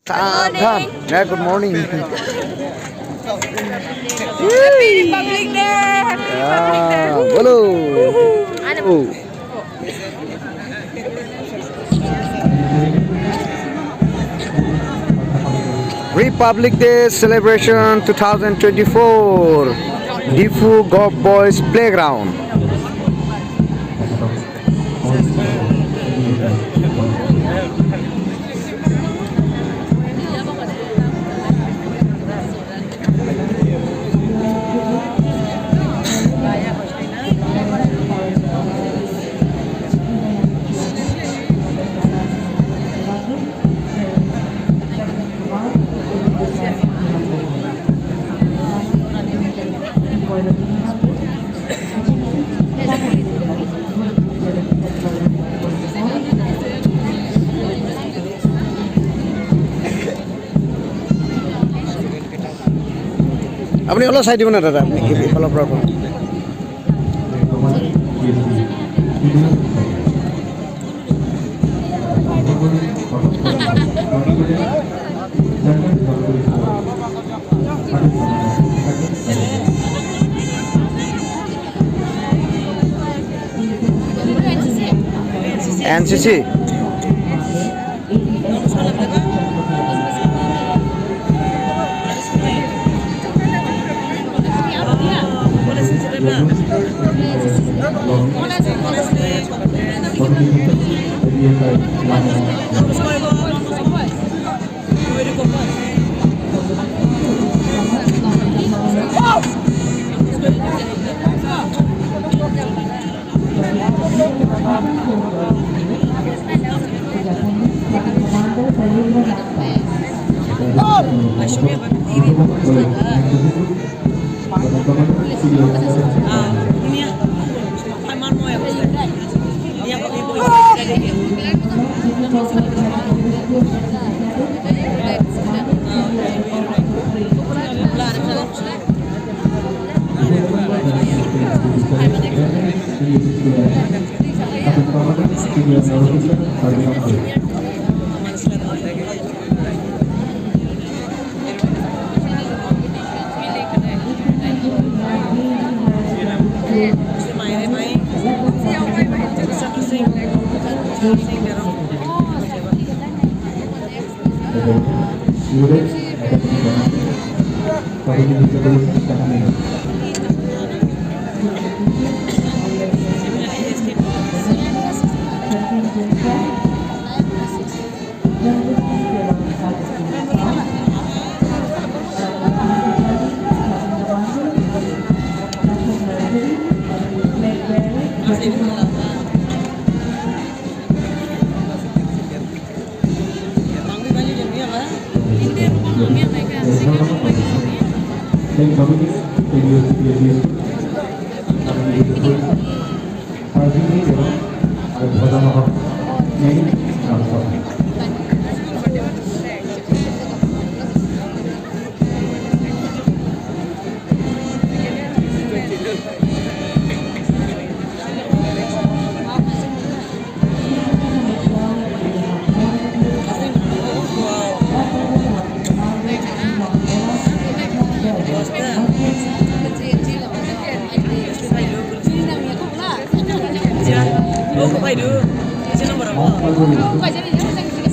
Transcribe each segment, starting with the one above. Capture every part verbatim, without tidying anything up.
Salam. Yeah, good morning. Happy Republic Day. Happy Republic Day. Yeah, bolo. Oh. Republic Day celebration two thousand twenty-four, Diphu Govt Boys Playground. আপুনি অলপ চাই দিব না দাদা, আপুনি কি অলপ ৰ'ব। N C C.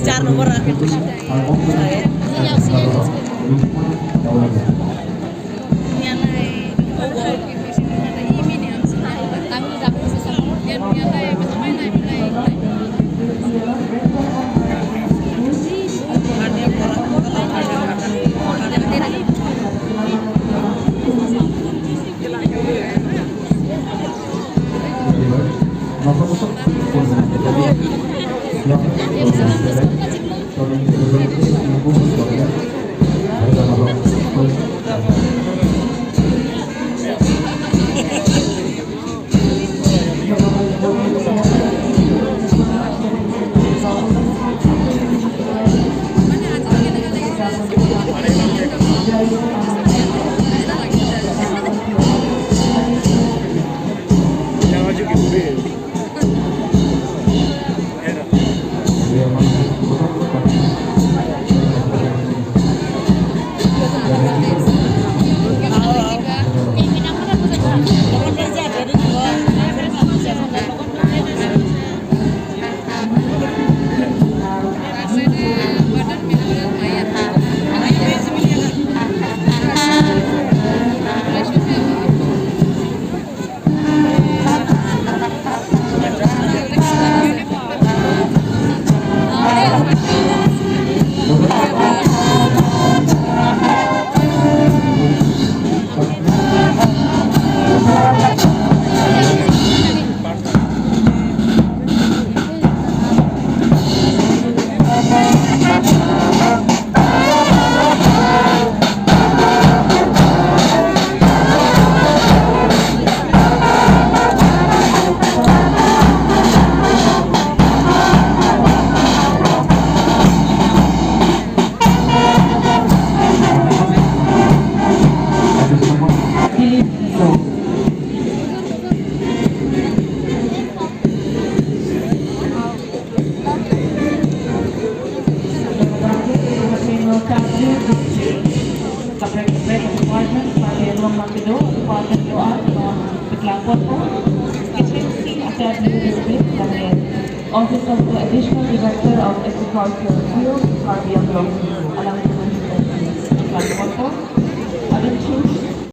Char number. Break, break department, Karbi Anglong Markedo, department do-an, non peklang ponpo. Kitchen sing atat new building, lapen Office of the Additional Director of Agriculture Field, Karbi Anglong, alangtum peklang ponpo. Adim chun